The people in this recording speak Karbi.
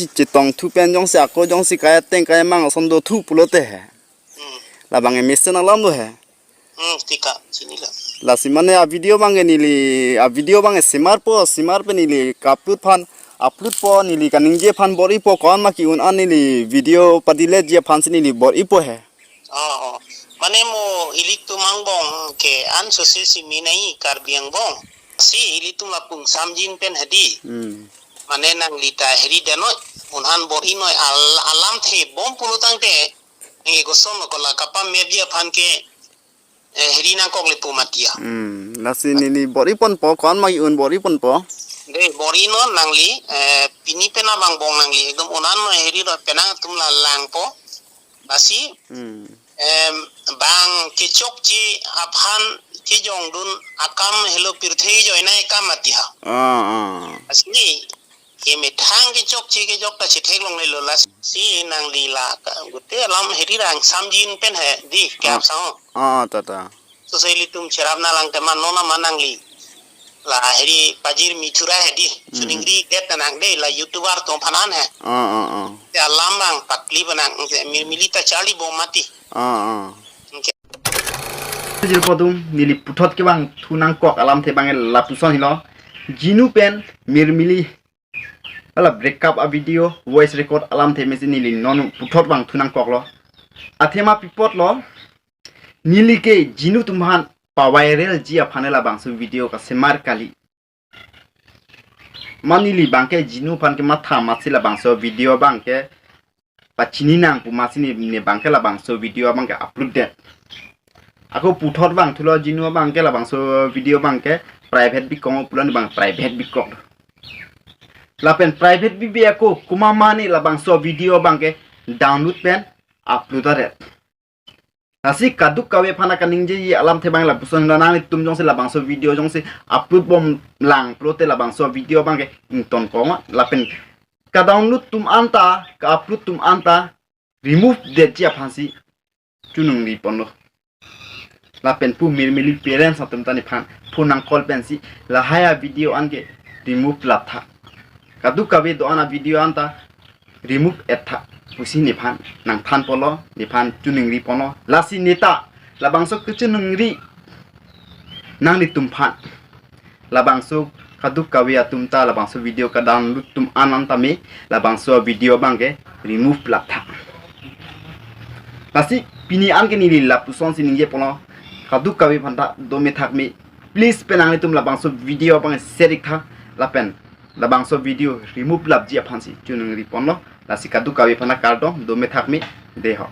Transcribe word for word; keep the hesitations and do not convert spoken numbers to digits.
chetongthu pen jongsi ako jongsi kai ateng kai amang ason dothu pulote he. Hmm. Labang e mesen alam lo he. Hmm, tika, chinilo. Lasi mane a video abang ke neli, a video abang ke semarpo, semar pen neli ka-upload aphan, upload po neli kaningje aphan bor-ipo, ko-an ma ke-un an neli video padelete ji aphansi neli bor-ipo he. Oh, oh. Mane mo ilitum angbong ke an sose simi nai Karbi angbong. Si ilitum lapu ingsamjin pen hedi. Hmm. Mane nangli ta heri denoi, un-an bor-inoi al-, alamthe bom pulo tangte. Nge koson lo kola kapamep ji aphan ke, eh, heri nangkokle pu mati ya. Hmm, lasi neli bor-iponpo, ko-an ma ke-un bor-iponpo. De bor-inon nangli, eh, pini pen abang angbong nangli ekdom un-an noi heri dot penang atum la langpo. Lasi, hmm, em, bang kechokche aphan kejongdun akam helo pirthe joinai akam mati ha. Ah, ah. Lasi, kemethang kechokche kejok ta chetheklonglelo, lasi nangli la ka, gute alam heri rang samjin pen hedi ke, ah, apsang. Ah, ta, ta. Sose ilitum cherap nanglang tema nona ma nangli la heri pajirmi thura hedi. Hmm. Chuningri det nang de la YouTuber atum aphan an he. Ah, ah, ah. Te alam abang pakli penang, te Mirmili ta charli bom mati. Ah, ah. Okay. Jirpo atum, neli puthot kevangthu nangkok alamthe abang lapuson helo. Jinu pen Mirmili hala breakup a video, voice record alamthe mesi neli non puthot vangthu nangkoklo. Athema pi apotlo, neli ke Jinu atum aphan paviral ji aphan labangso video kasemar kali. Ma neli abang ke Jinu aphan kematha amatsi labangso video abang ke pachini nang pu amatsi ne, ne abang ke labangso video abang ke upload det. Ako puthot vangthulo Jinu abang ke labangso video abang ke private bikok pulo, ne abang private bikok. Lapen private bibe ako komat ma ne labangso video abang ke download pen upload adet. Lasi kadokave aphan kaningjeji alamthe abang lapuson helo, nanglitum jongsi labangso video jongsi upload bomlang pulote labangso video abang ke ingtonkok, lapen ka-download atum anta, ka-upload atum anta remove detji aphansi choningri ponlo. Lapen pu Mirmili parents atum ta nephan phone nang call pensi lahai a video an ke remove lap tha. Kadokave do-an a video anta remove et tha pusi nephan nangthan ponlo, nephan choningri ponlo. Lasi neta labangso kechoningri nanglitum aphan, labangso kadokave atum ta labangso video ka-download atum an an tame labangso video abang ke remove lap tha. Lasi pini an ke neli lapusonsi ningje ponlo, kadokave aphan ta dome thakme, please pen nanglitum labangso video abang share ik tha, lapen labangso video remove lapji aphansi choningri ponlo. Lasi kadokave aphan kardom, dome thakme, dei ho.